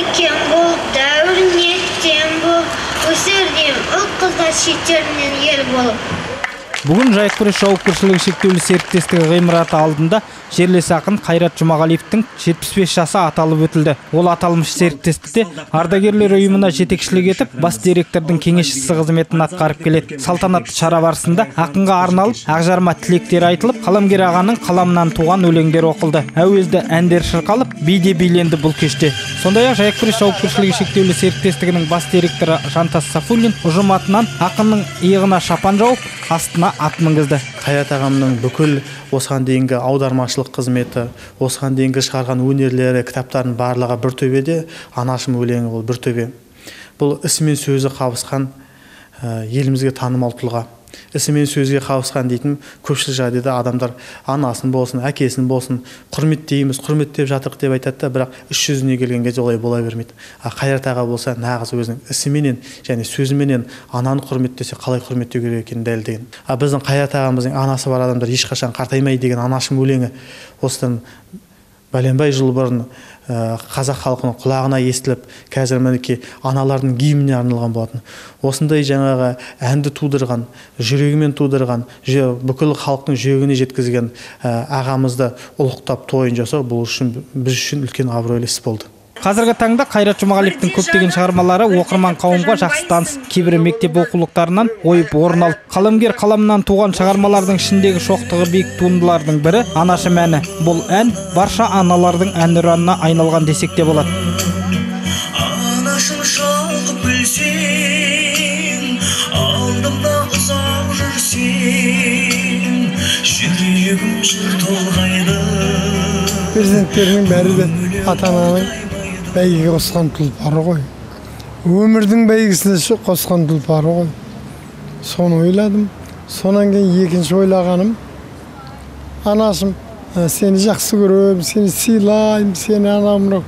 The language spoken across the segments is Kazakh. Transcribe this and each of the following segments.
Үлкен болып, дәуіріне тең болып, өсер деймін ұл қыздар шеттерінен ел болып. Бүгін Жайық Пресс жауапкершілігі шектеулі серіктестігі ғимараты алдында жерлес ақын Қайрат Жұмағалиевтің 75 жасы аталып өтілді. Ол аталмыш серіктестікте ардагерлер ұйымына жетекшілік етіп, бас директордың кеңесшісі қызметін атқарып келеді. Салтанатты шара барысында ақынға арналып ақжарма тілектер айтылып, қаламгер ағаның қаламынан туған өлеңдер оқылды. Әуезді әндер шырқалып, би де биленді бұл кеште. Сондай-ақ Жайық Пресс жауапкершілігі шектеулі серіктестігінің бас директоры Жантас Сафуллин ұжым атынан ақынның иығына шапан жауып, астына ат мінгізді. Қайрат ағамның бүкіл осыған дейінгі аудармашылық қызметі, осыған дейінгі шығарған өнерлері, кітаптардың барлығы бір төбеде, анашым өлеңі ол бір төбе. Бұл ісі мен сөзі қабысқан елімізге танымал тұлға. Ісі мен сөзге қабысқан дейтін көпшілік жағдайда адамдар анасын болсын, әкесін болсын құрметтейміз, құрметтеп жатырық деп айтады да, бірақ іс жүзіне келген кезде олай бола бермейді. А Қайрат аға болса нағыз өзінің ісіменен және сөзіменен ананы құрметтесе қалай құрметтеу керек екенін дәлелдеген. А біздің Қайрат ағамыздың анасы бар адамдар ешқашан қартаймайды деген анашым өлеңі осыдан бәленбай жыл бұрын қазақ халқының құлағына естіліп, қазір мінекей аналардың гимніне арналған болатын. Осындай жаңағы әнді тудырған, жүрегімен тудырған, бүкіл халықтың жүрегіне жеткізген ағамызды ұлықтап тойын жасау бұл үшін біз үшін үлкен абыройлы іс болды. Қазіргі таңда Қайрат Жұмағалиевтің көптеген шығармалары оқырман қауымға жақсы таныс. Кейбірі мектеп оқулықтарынан ойып орын алды. Қаламгер қаламынан туған шығармалардың ішіндегі шоқтығы биік туындылардың бірі Анашым әні. Бұл ән барша аналардың әнұранына айналған десек те болады. Анашым шалқып күлсең, алдымда ұзақ жүрсең, жүрегім жыр толғайды. Перзенттерінің бәрі де ата-ананың бәйгеге қосқан тұлпары ғой. Өмірдің бәйгесіне қосқан тұлпары ғой. Соны ойладым. Сонан кейін екінші ойлағаным, анашым, сені жақсы көрем, сені сыйлаймын, сені анау мынау,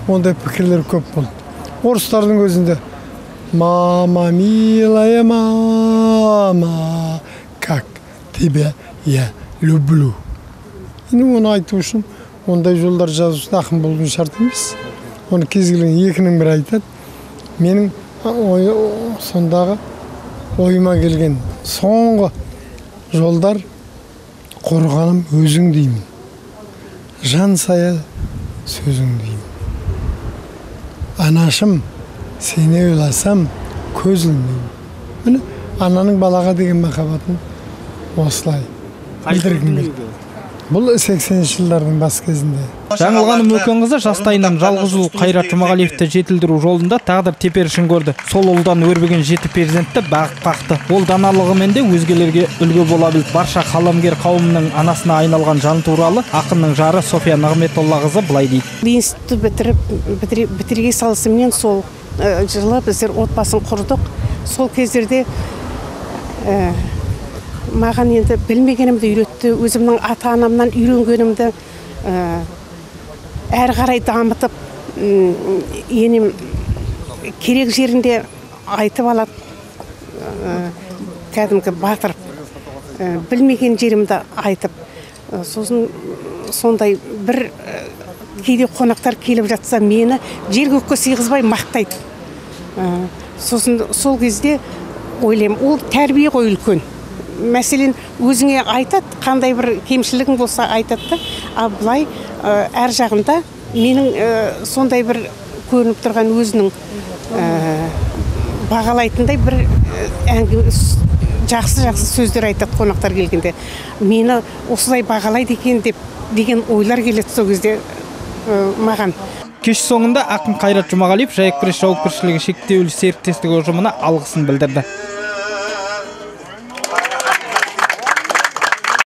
ондай пікірлер көп болды. Орыстардың өзінде мама, милая мама, как тебя я люблю. Енді оны айту үшін ондай жолдар жазу үшін ақын болудың шарт емес. Оны кез келген екінің бірі айтады. Менің сондағы ойыма келген соңғы жолдар: қорғаным өзің деймін, жан сая сөзің деймін. Анашым, сені ойласам көз ілмеймін. Міне ананың балаға деген махаббатын осылай білдіргім келді. Бұл 80-ші жылдардың бас кезінде. Жаңылғаным Өкенқызы жастайынан жалғыз ұл Қайрат Жұмағалиевті жетілдіру жолында тағдыр теперішін көрді. Сол ұлдан өрбіген жеті перзентті бағып қақты. Ол даналығымен де өзгелерге үлгі бола білді. Барша қаламгер қауымның анасына айналған жан туралы ақынның жары София Нығметоллақызы былай дейді. Институтты бітірге салысымен сол жылы біздер отбасын құрдық. Сол кездерде маған енді білмегенімді үйретті, өзімнің ата-анамнан үйренгенімді әрі қарай дамытып, енем керек жерінде айтып алады, кәдімгі батырып, білмеген жерімді айтып, сосын сондай бір кейде қонақтар келіп жатса мені жер көкке сыйғызбай мақтайды. Сосын сол кезде ойлаймын, ол тәрбие ғой үлкен. Мәселен, өзіңе айтады, қандай бір кемшілігің болса айтады да, а былай әр жағында менің сондай бір көрініп тұрған өзінің бағалайтындай бір жақсы-жақсы сөздер айтады қонақтар келгенде. Мені осылай бағалайды екен деп деген ойлар келеді сол кезде маған. Кеш соңында ақын Қайрат Жұмағалиев Жайық Пресс жауапкершілігі шектеулі серіктестігі ұжымына алғысын білдірді.